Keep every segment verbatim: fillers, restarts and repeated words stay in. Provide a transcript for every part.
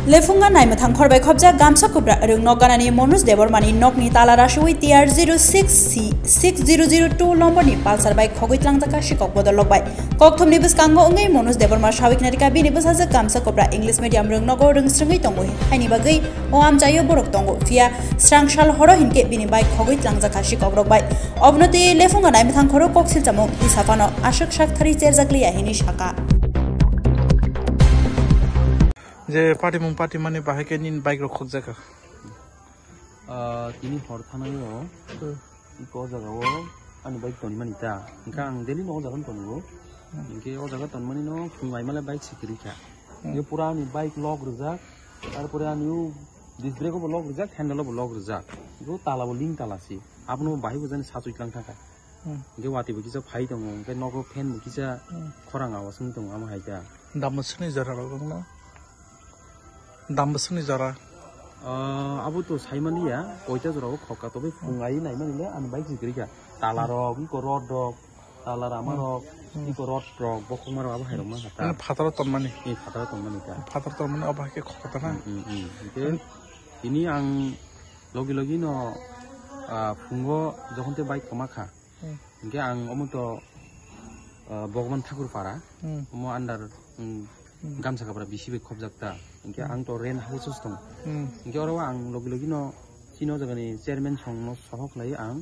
Lephunga naimwthang khorbai khobjak gamsa kubra rwng nok ganani Manoj Debbarmani nokni tala rasui T R zero six C six zero zero two lomboni Pulsar bai khogwi tlangjakha sikok bodol lokbai. Kokthumni bwskango wngwi Manoj Debbarma sawi khnarikha bini bwsajwk gamsa kubra English medium rwng nogo rwng swrwngwi tongo, haini bagwi o amchaio borok tongo, phiya srang sal horo hinkhe bini bai khogwi tlangjakha sikok rokbai. Obwnotwi Lephunga naimwthang khoro kok silchamung tisa phano aswk sakthari cherjakliya hini saka. Je patimung patimani bahai khe nini bike rok khokjak kha? Ah, tini hor thanaio. Hmm. Iko o jaga o ani bike tonimani ta. Hingke ang daily no o jaga no tongo. Hmm. Hingke o jaga tonmani no phung aimale bike sikiri kha. Hmm. Hingke pura ani bike lock rijak. Tarpore ani o disc brake o bo lock rijak, handle o bo lock rijak. Iko tala bo ling tala si. Abono bahai bo jani sachoi tlang thangkha. Hmm. Hingke watwi bo kisa phai tongo, hingke nogo fan bo kisa Hmm. khorang awas wng tongo, amo hai ta. Dam bwswkni jora rok wngno? Dam bwswkni jora? Ah, abo to sai maliya, koita jora o khokka, tobe phung ai nai mani le ani bike si kwrwi kha. Tala rok, iko rod rok, tala rama Hmm. rok, Hmm. iko rod rok, bokhokma rok abo hai rok man kha ta. Mane phataro tonmani? Ni phataro tonmani ta. Phataro tonmani abo hai khe khokka ta na? Hmm, hmm, hmm. Hingke tini ang logi logi no, ah, phungo jokhon te bike kwma kha. Hmm. Hingke ang omo to, ah, Bhagwan Thakur Para, Hmm. omo under, um, Hmm. Gamsa Kapra bisi bai khobjak ta. Hingke Hmm. ang to rent house o tong. Hmm. Hingke oro ang logi logi no chini o jaga ni chairman song no sohor khlai ang,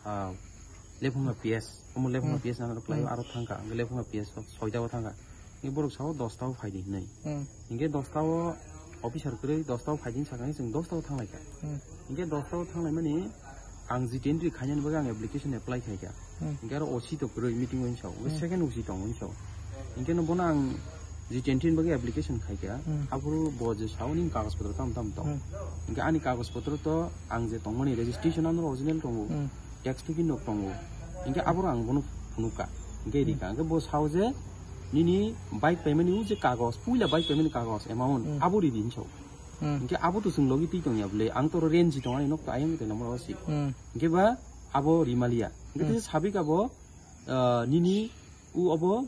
ah, Lephunga P S, omo Lephunga Hmm. P S nang rok khlai Hmm. aro thangkha. Hingke Lephunga P S o soita o thangkha. Hingke borok sao dosta o phai di hinui. Hmm. Hingke dosta o officer kwrwi dosta o phai di sakani chwng dosta o thang lai kha. Hmm. Hingke dosta o thang lai mani ang jitendri khainani bagwi ang application apply khai kha. Hmm. Hingke aro O C to kwrwi meeting o hinsa o. Hmm. Second O C tong hinsa o. Hingke no bono ang jitendri ni bagwi application khai kha. Hmm. Aphuru bo je sao ni kagoj potro tam tam tong. Hmm. Hingke ani kagoj potro to ang je tongmani registration ano original tongo. Hmm. Tax to kin rok tongo. Hingke aboro ang bono phunuk kha. Hingke Hmm. rikha. Hingke bo sao je nini bike paimani o je kagoj, puila bike paimani kagoj, amount, Hmm. abo ridi hinsa o. Hmm. Hingke abo to chwng logi twi tongya bwle, ang to oro rent si tong ani nok to ayang twi nang mano si. Hmm. Hingke ba abo rimaliya. Hingke Hmm. tei sabik abo, ah, nini u abo,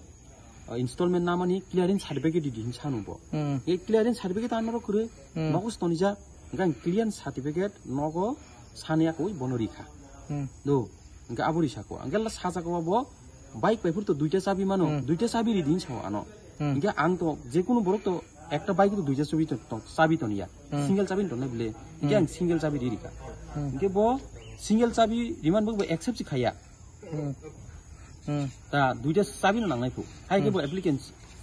ah, installment namani clearance certificate di hin sanu bo. Hmm. Hingke clearance certificate ano rok kwrwi, Hmm. nogo tonija, hingke ang clearance certificate nogo sani akoi bono rikha. Hmm. Do, hingke abo risa ko. Hingke la saja ko abo bike pai phur to duita chabi mano, Hmm. duita chabi ridi hin sao ano. Hmm. Hingke ang to jekunu borok to ekta bike to duita chabi to, to, chabi to niya. Hmm. Single chabi to na bile. Hingke Hmm. ang single chabi ri rikha. Hmm. Hingke bo single chabi riman bo accept si khaya. Hmm. Hmm. Ta duita chabi no nangnai phu. Hai ke Hmm. bo applicant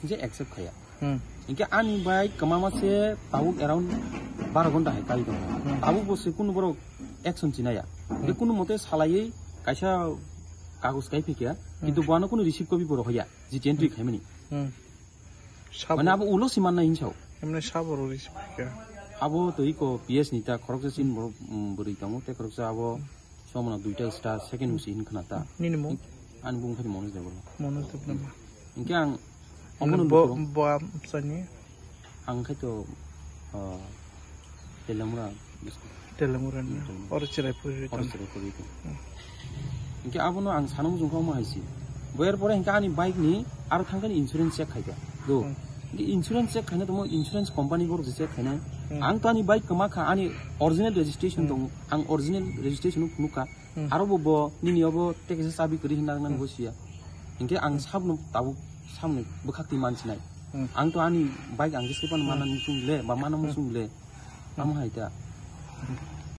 je accept khaya. Hmm. Hingke ani bike kwmama se tabuk around baro ghonta hai kai tongo. Hmm. Tabuk bo se kunu borok action chinaya. Hingke Hmm. kunu mote salaiwi kaisa kagoj kai phikya, Hmm. kintu bo ano kunu receipt copy bo rohorya, jiti entry Hmm. khaimani. Hmm. Sabo. Mane abo ulo si manna hinsao. Emne sabo rori si phikya. Abo to iko P S ni ta khoroksa sin borok, mm, bwrwi tongo, tei khoroksa abo somona duita star second musi hin khna ta. Nini mung? Ani bung khai Manoj Debbarma. Manoj Debbarma. Hingke ang Mane omono bo, nukho. Bo am sani? Ang khai to, ah, Telamura. Telamura ni. Hmm. Oro chirai puri Oro tong. Chirai puri tong. Hmm. Hingke abono ang sana muchung kha omo hai si. Boyer pore hingke ani bike ni aro thangkani insurance check khaikha. Do. Hmm. Hingke insurance check khaina tongmo insurance company borok je check khaina. Hmm. Ang to ani bike kwma kha, ani original registration Hmm. tongo. Ang original registration o phunuk kha. Hmm. Aro bo, bo nini obo tei kaisa chabi kwrwi hinna nang Hmm. bo siya. Hingke ang Hmm. sabno tabuk samni bwkhak twi mansinai. Hmm. Ang to ani bike ang khe sepan Hmm. mana muchung le, ba mana Hmm. muchung le. Hmm. Amo hai ta.